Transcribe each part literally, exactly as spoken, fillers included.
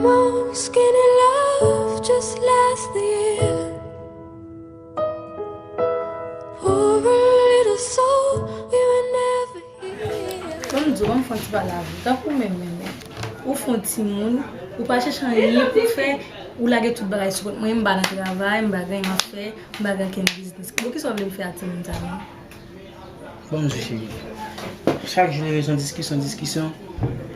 Most skinny love just last the year. Poor little soul, we were never here. Ban m di w, ban m fè yon ti pale avè w. Tankou menm, menm, menm. Ou fè yon timoun, ou pa chèche anyen pou fè, ou lage tout bagay sou kont mwen, m pa nan travay, m pa gen anyen m ap fè, m pa gen okenn biznis. Bon, kisa w vle m fè ak timoun sa menm? Ban m di w, cheri. Chak jou leve se yon diskisyon, diskisyon.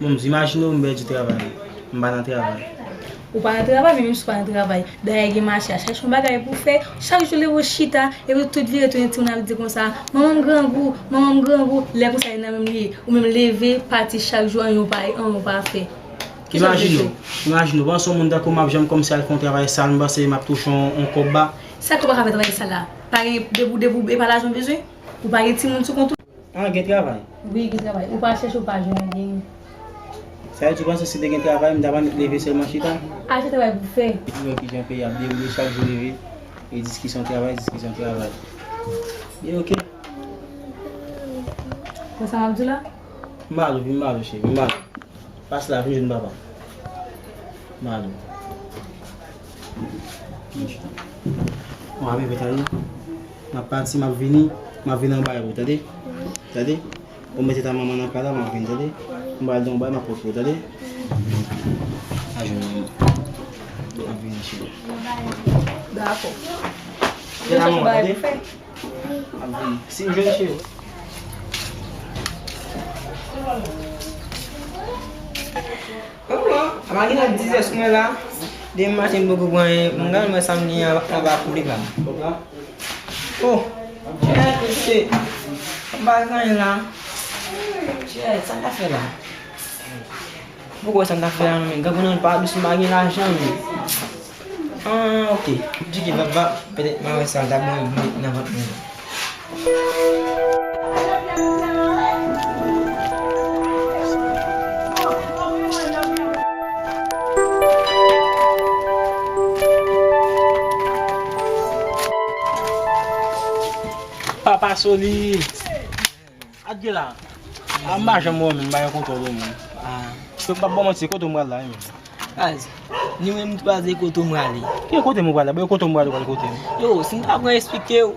Ban m di w, imajine w m pèdi travay. M pa nan travay. Ou pa nan travay, men menm si w pa nan travay, dayè gen mache a, chèche yon bagay pou w fè. Chak jou leve w chita, epi w tout vire tounen timoun ap di konsa, manman m grangou, manman m grangou. Lè konsa, e nan menm li ye. Ou menm leve, pati chak jou, anyen w pa, anyen w pa fè. Kisa w vle fè? Imajine w, imajine w, panse yon moun tankou m ap janm kòmsi al fè yon travay sal, m panse m ap touche yon, yon kòb ba. Sa k ou pa ka fè travay sal la? Pa gen, depi w, depi w, e pa lajan w bezwen? Ou pa gen timoun sou kont ou? Ah, gen travay. Wi, gen travay. Ou pa chèche, ou pa jwenn, gen. Sa vle di w panse si te gen travay, m ta pa mèt leve sèlman chita? Achte travay pou fè. Epi wè kijan peyi ap dewoule, chak jou leve, e diskisyon travay, diskisyon travay. E oke. Konsa m ap di w la? M ba l, vin ba l, cheri, vin ba l. Pas la, vin jwenn papa. Malo. Bon, a meve tande. M ap pati, m ap vini. M ap vini anba pou, tande? Tande? Ou mete ta manman nan kay la, m ap vini, tande? M pral di yon bagay, m ap pot pou, tande? A jwenn manman. M ap vini, cheri. Dakò. Gen la manman, tande? M ap vini. Si m jwenn, cheri. Bon, a maten nan dizè sou mwen la. Demen maten m poko pran anyen. M gade mwen sa m gen anba kouvèk la. Oh, Jè, mesye. M pa gen anyen la. Jè, sa m ta fè la? M poko wè sa m ta fè la non, men grangou nan pa dous, m pa gen lajan, men. Ah, oke. M tcheke vap vap, petèt m a wè sa l ta ban m met nan vant mwen. Papa Soli. Adye la. A, m pa janm wè w, men m pa gen kontwòl ou, men. Ah. M p ap ba w manti, kote w pral la, men? Baz, ni menm m tou baz, e kote w prale? Ki kote m pral la? Bon, kote m prale, pral kote m? Yo, si m ta pran esplike w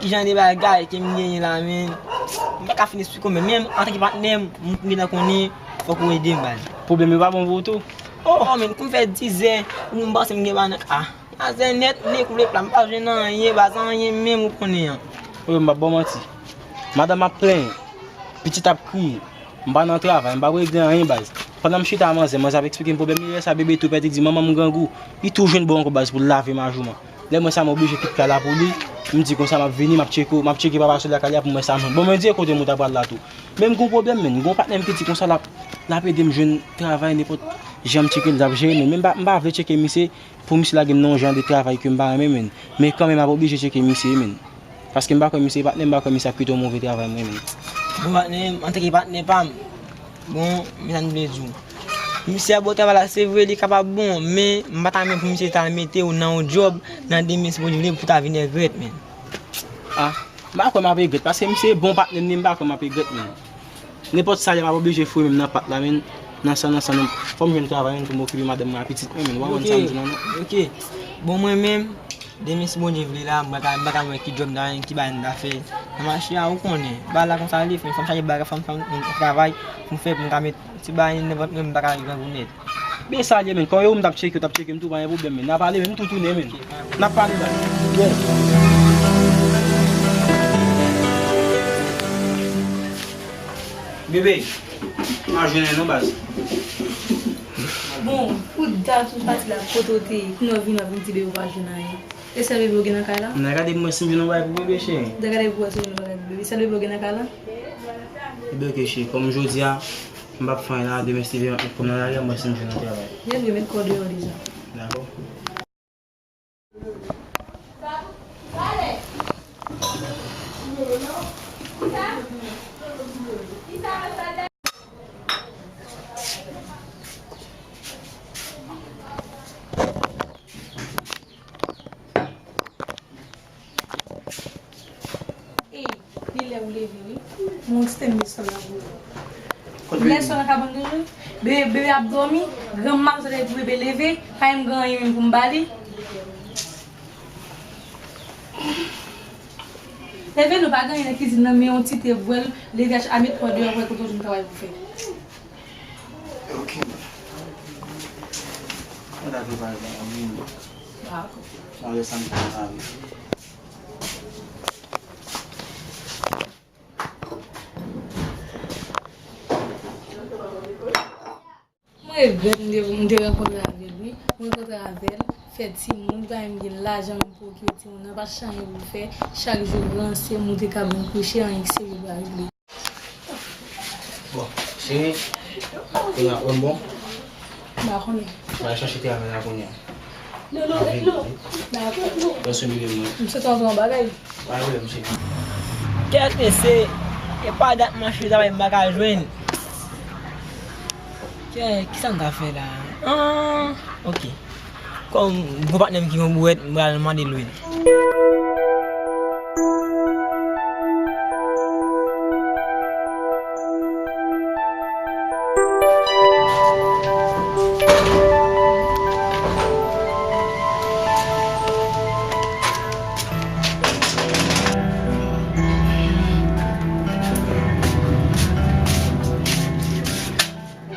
kijan de bagay ke m genyen la, men, m pa ka fin esplike w, men, men antanke patnè m, m gentan konnen, fòk ou ede m, baz. Pwoblèm yo pa bon pou ou tou? Oh, men, kou m fè dizè, ou m panse m gen pa nan, ah. Azè nèt, men kouvèk la, m pa jwenn anyen, baz, anyen menm ou konnen an. Wi, m p ap ba w manti. Madanm ap plenyen, pitit ap kriye, m pa nan travay, m p ap regle anyen, baz. Pandan m chita a manzè, manzè ap eksplike m pwoblèm li, lè sa bebe tou pèdi, di, "Manman m grangou." Li tou jwenn bò ankò, baz, pou l lave majouman. Lè m wè sa, m oblije kite kay la pou li, m di konsa, "M ap vini, m ap tcheke, m ap tcheke papa Soli lakay li a pou m wè sa m jwenn." Bon, men di kote m ou ta pral la tou. Men m gon pwoblèm, men, m gon patnè m ki di konsa, l ap, l ap ede m jwenn travay, nenpòt jan m tcheke l, l ap jere, men, men m pa, m pa vle tcheke misye, pou misye lage m nan yon jan de travay ke m pa renmen, men. Men kanmenm, m ap oblije tcheke misye, men. Paske m pa kwè misye, patnè m, m pa kwè misye ap kite yon move travay mwen, men. Bon, patnè m, antanke patnè pa m, bon, men sa m vle di w. Misye ap ba w travay la, se vre, li kapab bon, men m pa ta renmen pou misye ta mete w nan yon djòb, nan demen, si Bondye vle, pou w ta vin regrèt, men. Ah, m pa kwè m ap regrèt, paske misye bon patnè m, men m pa kwè m ap regrèt, men. Nenpòt sa, m ap oblije foure men m nan pat la, men, nan san, nan san, men, fò m jwenn travay, men, pou m okipe madanm mwen ak pitit mwen, men, w pa konn sa m di w la, non. Ok. Bon, mwen menm, demen, si Bondye vle la, m pa ka, m pa ka wè ki djòb m ta, ki bagay m ta fè nan mache a, ou konnen. Bagay la konsa li ye, fò m chache bagay, fò m, fò m travay, pou m fè, pou m ka met ti bagay nan vant mwen, m pa ka grangou nèt. Byen sa l ye, men. Kòm yo, m t ap tcheke, yo t ap tcheke m tou, pa gen pwoblèm, men. N a pale, men, m tou tounen, men. N ap pale, baz. Yeah. Bebe, m a jwenn non, baz. Bon, pou dat ou pati la, kote w te ye? Kounye a w vini, w ap vin di bebe ou pa jwenn anyen. E sèl bebe w gen nan kay la? M nan gade pou m wè si m jwenn yon bagay pou bebe, cheri. M nan gade pou w wè si w jwenn yon bagay pou bebe. Sèl bebe w gen nan kay la? Ebyen, oke, cheri. Kòm jodi a, m p ap fè anyen la, demen si Bondye vle, m nan lari a, m wè si m jwenn yon travay. Byen, byen, met kò w deyò deja. Dakò. Ey, li lè ou leve, wi. Mwen, sistèm de sòl la, bro. Kot Lè sòl nan kabann toujou, bebe, bebe ap dòmi, granm maten pou bebe leve, pa menm gen anyen menm pou m ba li. Leve nou pa gen anyen nan kizin nan, men yon ti te vwèl, leve a met kò deyò, wè kote w jwenn travay pou fè. Ok, man. Mwen ta prepare bagay mwen. Dakò. Mwen lè sa m ta lave. Mwen regrèt m te, m te rankontre avè l, wi. Mwen rankontre avè l, fè timoun, li pa menm gen lajan menm pou okipe timoun nan, pa t chanyen pou l fè, chak jou ranse, moute kabann kouche, anyen ki serye pa regle. Bon, cheri, kounye a, ou bon? M pa konnen. M al chache travay la kounye a. Non, non, non. Dakò. Bon, se mwen menm, non. M sot antre yon bagay. Pa gen pwoblèm, cheri. Kèt mesye, e pa dat m ap chache travay m pa ka jwenn. Kè, kisa m ka fè la? Ah, ok. Kòm gon patnè m ki yon bouwèt, m pral mande l wi.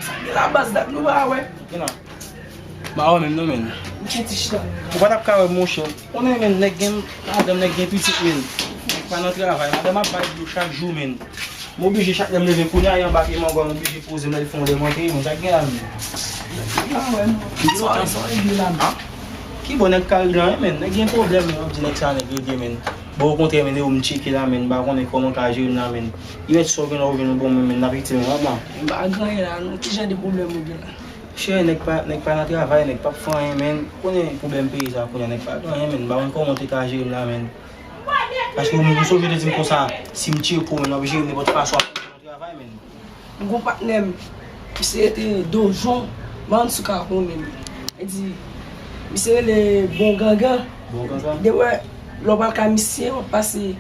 Sa gen la baz dat nou pa wè. Gen la. M pa wè menm non, menn. Ou pa t ap ka wè, monchè. Konnen, menn, nèg gen madanm, nèg gen pitit, menn. Nèg pa nan travay. Madanm ap bay dlo chak jou, menn. M oblije chak lè m leve kounye a, e anba pye mango a, m oblije poze m, lè l fè yon lè m antre, menn. Sa k gen la, menn? M pa wè non. Sa w regle la, menn? Ki bò nèg ka regle anyen, menn? Nèg gen pwoblèm, menn. W ap di nèg sa, nèg regle, menn. Bon, okontrè, menn, e ou m tcheke la, menn. M pa konnen kòman w ka jere m la, menn. Li mèt sa w gen la, ou jwenn yon bon moun, menn. N ap viktim, menn, manman. M pa gen anyen la, non. Ki jan de pwoblèm ou gen la? Chè, nèg pa, nèg pa nan travay, nèg p ap fè anyen, menn. Ou konnen pwoblèm peyi sa kounye a, nèg pa gen anyen, menn. M pa konn kòman w te ka jere m la, menn. Paske ou menm, ou sonje w te di m konsa, si m tcheke w, menn, w ap jere m nenpòt fason, w ap jere m nan travay, menn. M gon patnè m, misye rete Dojon, Mansouka konnen m. Li di, misye rele Bon Gangan. Bon Gangan? De wè, lè w pral ka misye, w ap pase,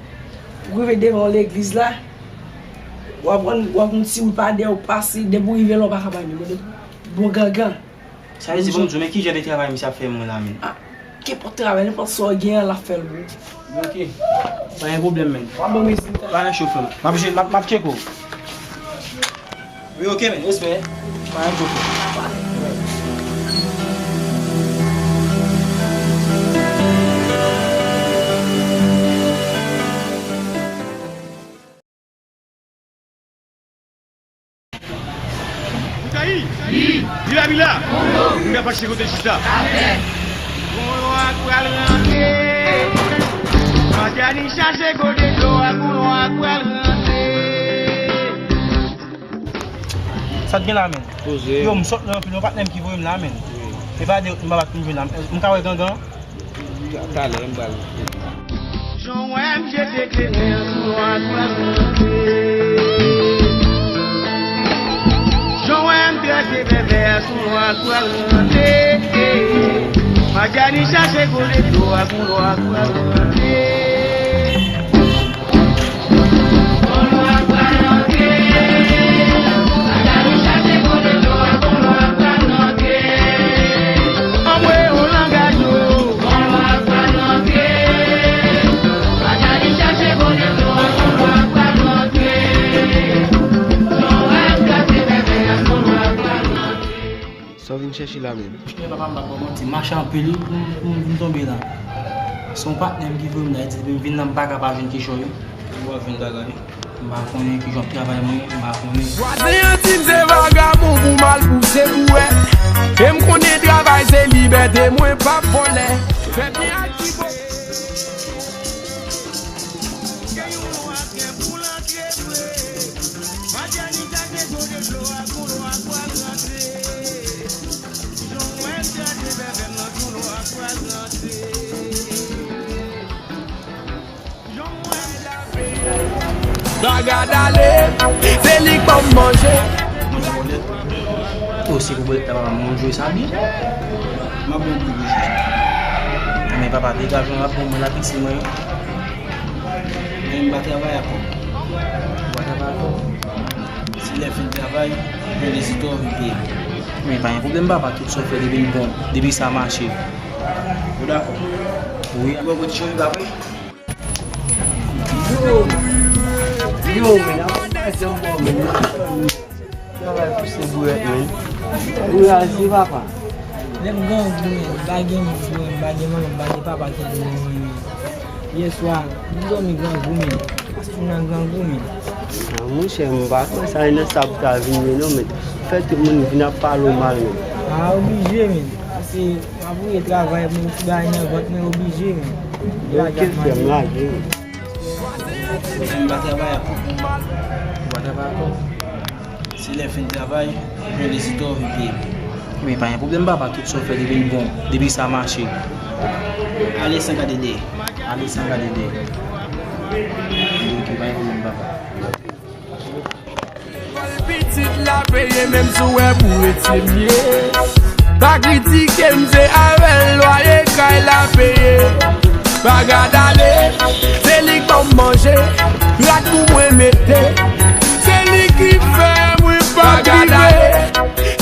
ou rive devan yon legliz la, w ap wè, w ap wè yon ti wout pa dèyè, w pase, depi w rive la, w pa ka pa li. Bon Gangan. Sa vle di, bon, di w, men ki jan de travay misye ap fè mwen la, menn? Ah, kenpòt travay, nenpòt sa w gen an, l ap fè l pou ou. Ok. Pa gen pwoblèm, menn. W ap ban m rezilta. Pa gen cho, frè m. M ap, m ap, m ap tcheke w. Wi, ok, menn. Respè. Pa gen cho, frè m. Mikayi, Bila, Bila, moun ka fache kote chita. Koulwa pral rantre. Madjani chache kote dlo a, koulwa pral rantre. Sa t gen la, menn? Poze. Yo, m sot lwen anpil, yon patnè m ki voye m la, menn. Wi. E pa de, m pa bat pou m jwenn la. M ka wè Gangan? Talè, m pral. Jan w wè m jete kle vè sou lwa pral rantre. Jan w wè m trase vèvè sou lwa pral rantre. Madjani chache kote dlo a sou lwa pral rantre. Sa w vin chèche la menm? Monchè, papa, m p ap ba w manti, m mache anpil wi pou m, pou m vin tonbe la. Se yon patnè m ki voye m la, li di depi m vin la, m pa ka pa jwenn kichòy wi. Ou ap jwenn bagay. M pa konnen kijan w ap travay mwen, m pa konnen. Vwazen an di m se vagabon pou m al pouse bouwèt. E m konnen travay se libète, mwen p ap vòlè. Fè byen ak ki bo. Gen yon lwa gen pou l antre vre. Madjani gade kote dlo a, koulwa pral rantre. Jan w wè m trase vèvè m nan, koulwa pral rantre. Jan w wè m Bagad ale, se li k ban m manje. Manje bòlèt. O, se pou bòlèt la, papa, mwen jwe sa byen. M ap bon pou jwe. Men papa, degaje w, m ap bon mwen la, piti mwen. Men m pa travay ankò. Ou pa travay ankò? Se Lè fin travay, jwenn vizitè w vin peye. Men pa gen pwoblèm papa, tout sa w fè depi l bon, depi sa mache. Ou dakò? Wi. Ou wè kote chonje pa vre? Yo, yo, men, avan pa janm bon, men. Travay pouse bourèt, men. Kouraje, papa. Lè m grangou, men, m pa gen moun pou mwen, m pa gen manman, m pa gen papa ki pou mwen, men. Yèswa, m dòmi grangou, men. Paske m nan grangou, men. Ah, monchè, m pa kwè sa nan sa pou ta vin ye, non, men. Fè tout moun vin ap pale w mal, men. Ah, oblije, men. Paske m ap voye travay, m ap fè bagay nan vant mwen, oblije, men. Ok, frè m, lage, men. Mwen pa travay ankò. Ou pa travay ankò? Se lè fin travay, jwenn vizitè w vin peye. Men pa gen pwoblèm papa, tout sa w fè depi l bon, depi sa mache. Ale san gade dèyè. Ale san gade dèyè. Ok, pa gen pwoblèm papa. Pitit la peye menm si w wè pou etye m ye. Pa kritike m, se avè l lwaye kay la peye. Pa gad ale, se li k ban m manje, rad pou mwen mete. Se li ki fè mwen pa gad ale,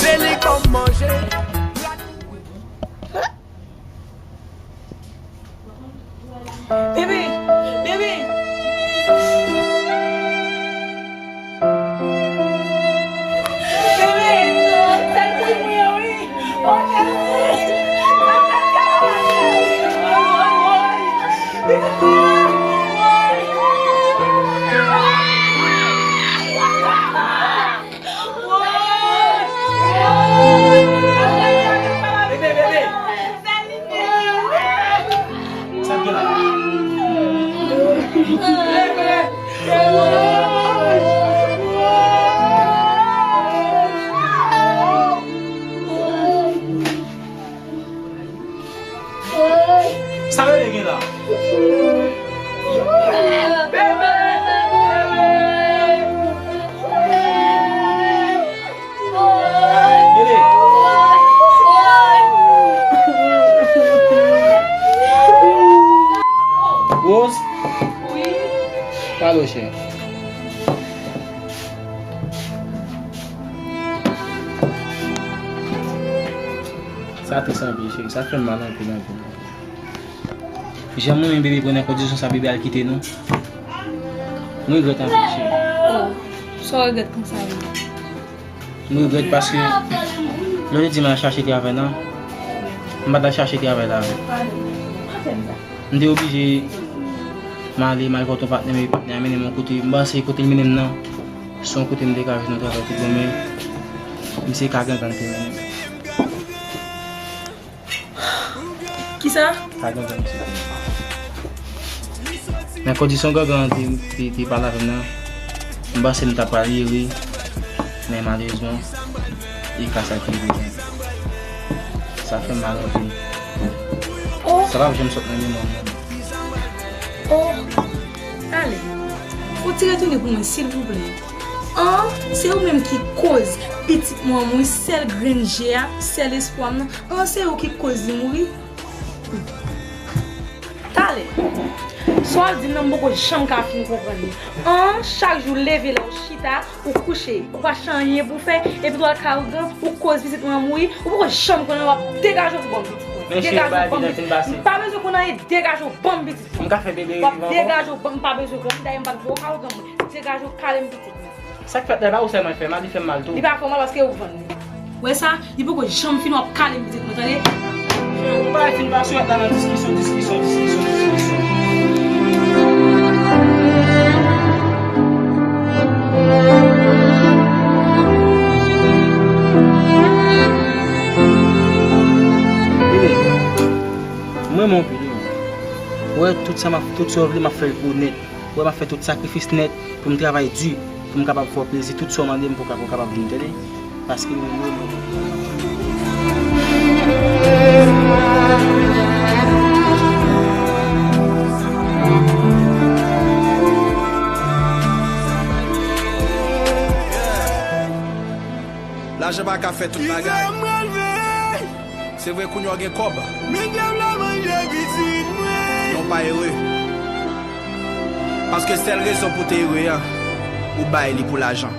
se li k ban m manje, rad pou mwen. Bebe! Bebe! Bebe! Sèl ti mwen wi! Oh, Jezi! Bebe, bebe! Sa k gen la? Sa rele gen la? Bebe! Bebe! Rose? Wi? Pale w, chè. Sa tris anpil, cheri. Sa fè m mal anpil, anpil. Jan m renmen bebe pran nan kondisyon sa, bebe al kite nou. Mwen regrèt anpil, cheri. Oh, sa w regrèt konsa, wi? Mwen regrèt paske lè w te di m al chache travay la, m pa t al chache travay la. M te oblije, m ale, m al kote yon patnè, men patnè a mennen m yon kote, m panse kote l mennen m nan, se yon kote m te ka jwenn yon travay tout bon, men misye ka gangan l te mennen m. Kisa? Pa gen zanmi se konsa. Nan kondisyon gangan an te, te, te pale avè m nan, m panse m ta pral ere, men malerezman, e ka sa ki rive. Sa fè m mal anpil. Oh. Sa p ap janm sot nan memwa m nan. Oh. Talè, fò w ti retounen pou mwen, silvouplè. An, se ou menm ki koz pitit mwen an mouri, sèl grenn je a, sèl espwa m nan. An, se ou ki koz li mouri. Talè, sa w ap di m nan, m poko janm ka fin konprann li. An, chak jou leve la, ou chita, ou kouche, ou pa chèche anyen pou w fè, epi w al ka ougan, ou koz pitit mwen an mouri, ou poko janm konnen w ap degaje w pou ban m pitit mwen. Degaje w ban m pitit mwen. M pa bezwen konn anyen, degaje w ban m pitit mwen. M ka fè bebe reviv ankò? W ap degaje w ban m, m pa bezwen konn, dayè m p ap jwe w ka ougan mwen. Degaje w kale m pitit mwen. Sa k fèt la, e pa ou sèlman l fè mal, li fè m mal tou. Li pa fè w mal paske ou vann li. Wè sa, li poko janm fini, w ap kale m pitit mwen, tande? Ou pa fin pa sou la nan diskisyon, diskisyon, diskisyon, diskisyon. Bebe, mwen renmen w anpil, wi. Ou wè, tout sa m ap, tout sa w vle, m ap fè l pou ou nèt. Ou wè, m ap fè tout sakrifis nèt pou m travay di, pou m kapab fè w plezi. Tout sa w mande m pou w ka, pou w kapab jwenn, tande? Paske mwen, mwen, mwen. Lajan pa ka fè tout bagay. Se vre, kounye a w gen kòb, men w pa ere. Paske sèl rezon pou w te ere a, ou bay li pou lajan.